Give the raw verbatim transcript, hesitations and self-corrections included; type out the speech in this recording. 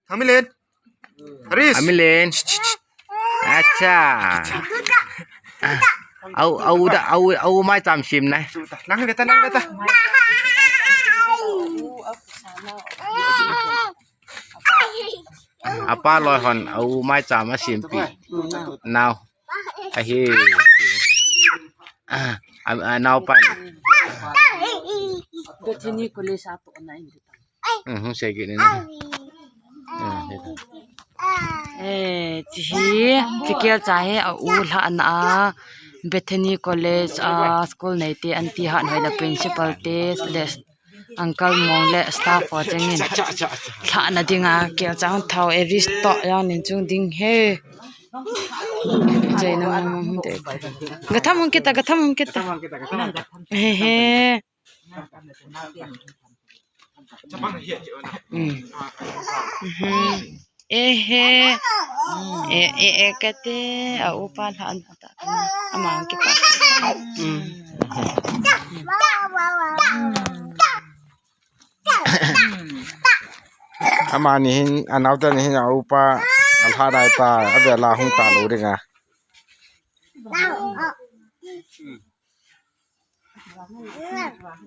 Thangmilen. Haris. Amilen. Acha. Au, au da, au, au mai cham sim nai. Nang le ta, nang le ta. Apa loi hon, au mai cham asim pi. Nau. Ahi. A, a, nau pan. Bethany College a to na in. Mhm, sei ki ni na. Eh, chi hi, chi kel cha hi a u lhahna a Bethany College a school nei te, aunty han hoi na principal te, le uncle mong le staff ho chengin lhahna dinga kel cha hung thau, every stock yang nin chung ding he. Jai na mong mong te. Gatham hung kita, gatham hung kita. He he. Mm. Mhm. Ehe. E, e, e, kate, a upa lha an ta. Ama ki pa. Mm. Ama ni hin, anau te ni hin, a upa, a lha dai ta, a vela hung ta lo ding a.